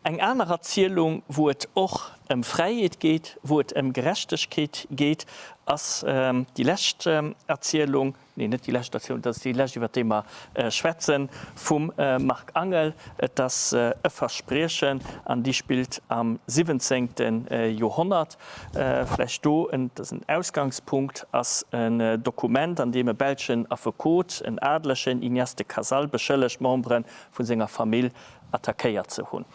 Eng aner Erzielung, wou et och ëm Fräiheet geet, wou et ëm Gerechtegkeet geet, ass déi lescht Erzielung, nee, net déi lescht Erzielung, dat ass déi lescht, iwwer déi mer schwätzen, vum Marc Angel. Et ass E Verspriechen an déi spillt am siwwenzéngte Joerhonnert. Vläicht do, et ass en Ausgangspunkt, ass en Dokument, an deem e belschen Affekot en Adelegen, Ignace de Cazals, beschëllegt, Membere vu senger Famill attackéiert ze hunn.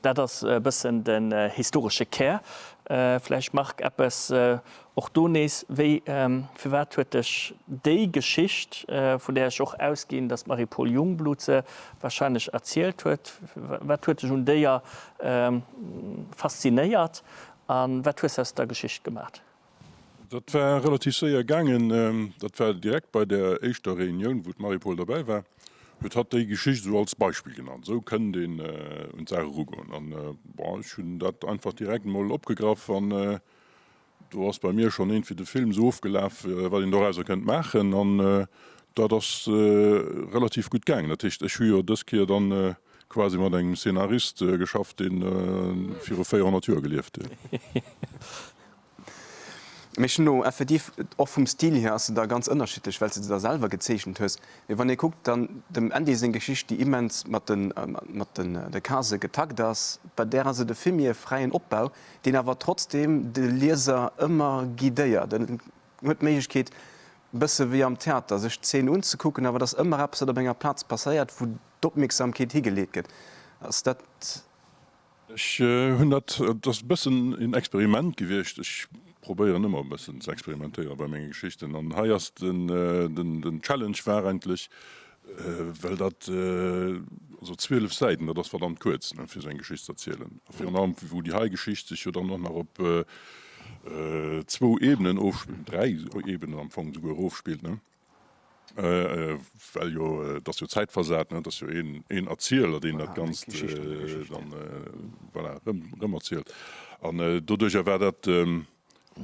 Dat ass e bëssen den historesche Kär. Vläicht Marc, eppes och do nees, wéi, firwat huet dech déi Geschicht, vun där ech och ausginn, datt d'Marie-Paule Jungblut se wahrscheinlech erzielt huet, wat huet dech un déier faszinéiert a wat hues de aus der Geschicht gemat? Dat war relativ séier gaangen. Dat war direkt bei där éischter Reunioun, wou d'Marie-Paule derbäi war, huet hatt déi Geschicht esou als Beispill genannt. Esou kënnt een un d'Saach erugoen. An, bon, ech hunn dat einfach direkt emol opgegraff an do ass bei mir schonn iergendwéi de Film esou ofgelaf, wat een dorauser kënnt maachen. An dat ass relativ gutt gaangen. Dat heescht, ech hu jo dës Kéier dann quasi mat engem Szenarist geschafft, dee viru 400 Joer gelieft huet. Mee ech hunn do effektiv, och vum Stil hier ass se da ganz ënnerschiddlech, well s de se da selwer gezeechent hues. Mee wann ee kuckt, dann dem Andy seng Geschicht, déi immens mat de mat den de Casë getakt ass, bei där ass et e vill méi e fräien Opbau, deen awer trotzdeem de Lieser ëmmer guidéiert. En huet d'Méiglechkeet, e bësse wéi am Theater, sech d'Zeen unzekucken, awer et ass ëmmer eppes, wat op enger Plaz passéiert, wou d'Opmierksamkeet higeleet gëtt. Ass dat. Ech hunn dat, et ass e bëssen een Experiment gewiescht. Ech probéieren ëmmer e bëssen ze experimentéiere bei menge Geschichten. An hei ass den, den Challenge war eigentlech, well dat, also 12 Säiten, dat ass verdammt kuerz, ne, fir esou eng Geschicht ze erzielen. A virun allem, wou déi hei Geschicht sech jo dann och nach op zwou Ebenen ofspillt, dräi Ebenen am Fong esouguer ofspillt, ne. Well jo, et ass jo zäitversat, ne, et ass jo een, een Erzieler, deen dat Ganzt dann, voilà, erëm, erëm erzielt. An doduerjer war dat eng,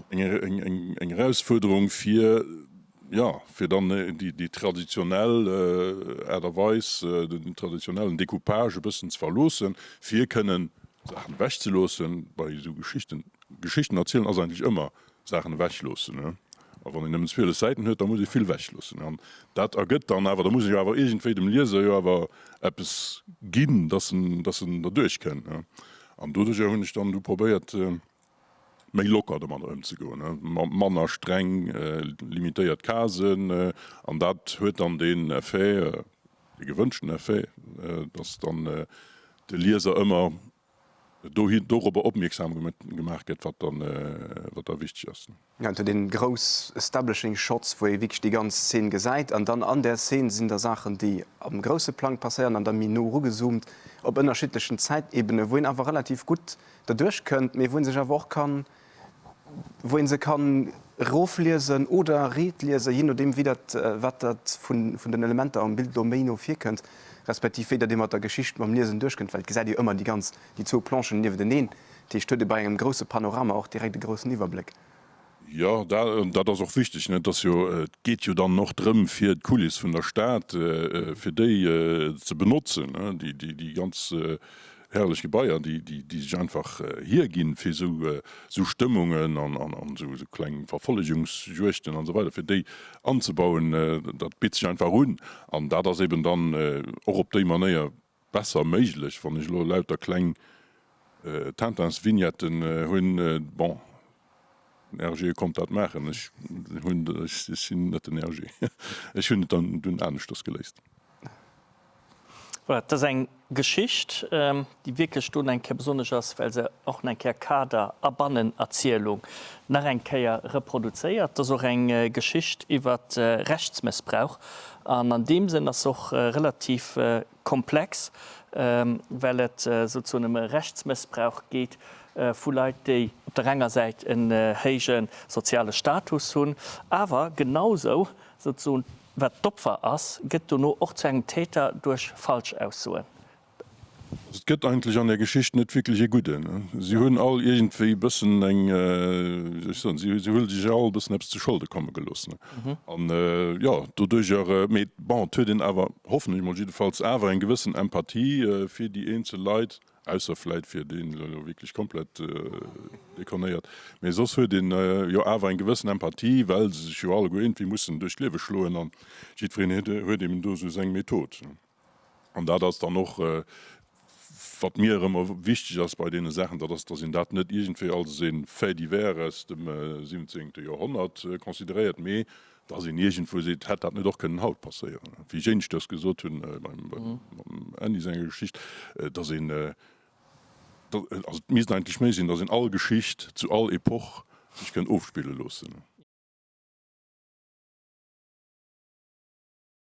eng, eng, eng Erausfuerderung, fir, jo, fir dann déi, déi traditionell Aart a Weis, den traditionellen Decoupage e bëssen ze verloossen, fir kënnen Saachen ewechzeloossen bei esou Geschichten. Geschichten erzielen ass eigentlech ëmmer Saachen ewechloossen. A wann een nëmmen 12 Säiten huet, da muss ee vill ewechloossen. An dat ergëtt dann awer, da muss ech jo awer iergendwéi dem Lieser jo awer eppes ginn, dass en, dass en derduerch kënnt. An doduerjer hunn ech dann du probéiert, méi locker domadder ëmzegoen, manner streng limitéiert Casen. An dat huet dann deen Effet, dee gewënschten Effet, dass dann de Lieser ëmmer dohi dorobber opmierksam gemaach gëtt, wat dann, wat da wichteg ass. Jo, et huet een grouss establishing shots, wou ee wierklech déi ganz Szene gesäit an dann an där Szene sinn da Saachen, déi am grousse Plang passéieren an da méi no erugezoomt op ënnerschiddlechen Zäitebenen, wou een awer relativ gutt derduerch kënnt, mee wou een sech awer och kann wou een se kann erofliesen oder riitliesen, jee nodeem wéi dat, wat dat vun den Elementer am Bild elo méi no virkënnt, respektiv wéi dat ee mat der Geschicht mam Liesen duerchkënnt, well et gesäit ee jo ëmmer déi ganz, déi zwou Planchen niewenteneen, dat heescht, huet ee bei engem grousse Panorama och direkt e groussen Iwwerbléck. Jo, dat ass och wichteg, ne? Et ass jo, et geet jo dann och drëm, fir d'Kuliss vun der Stad, fir déi ze benotzen, ne, déi, déi ganz Herrlech Gebaier, déi sech einfach hierginn, fir esou Stëmmungen an esou kleng Verfollegungsjuegten an esou weider, fir déi anzebauen, dat bitt sech einfach un. An dat ass eben dann och op déi Manéier besser méiglech, wann ech elo lauter kleng Tintinsvignetten hunn. Bon, den Hergé konnt dat maachen, ech hunn, ech sinn net den Hergé, ech hunn et dann dunn aneschters geléist. Voilà, et ass eng Geschicht, déi wierklech do nach eng Kéier besonnesch ass, well se och nach eng Kéier Kader a Bannenerzielung nach eng Kéier reproduzéiert. Et ass och eng Geschicht iwwer Rechtsmëssbrauch an an deem Sënn ass se och relativ komplex, well et souzesoen ëm e Rechtsmëssbrauch geet vu Leit, déi op der enger Säit en héije soziale Status hunn, awer genausou souzesoen Wat d'Opfer ass, gëtt dono och zu engem Täter duerch Falschaussoen. Also et gëtt eigentlech an der Geschicht net wierklech ee Gudden. Si hunn all iergendwéi e bëssen eng, wéi soll ech soen, si hu sech all e bëssen eppes zu Scholde komme gelooss. An jo, doduercher, mee bon, et huet een awer, hoffen ech mol jiddefalls, awer eng gewëssen Empathie fir déi eenzel Leit. Ausser vläit fir deen elo wierklech komplett dekonnéiert. Mee soss huet een jo awer eng gewëssen Empathie, well se sech jo alleguer iergendwéi mussen duerch d'Liewe schloen an jiddwereen huet eben do esou seng Method. An dat ass dann och, wat mir ëmmer wichteg ass bei deene Saachen, dat ass, datt een dat net iergendwéi als e Fait divers aus dem siwwenzéngte Joerhonnert consideréiert, mee datt een iergendwou seet, hätt dat net och kënnen haut passéieren, wéi ech éineschters gesot hunn beim Andy senger Geschicht, datt een, also et misst eigentlech méi sinn, datt een all Geschicht zu all Epoch sech kënnt ofspille loossen.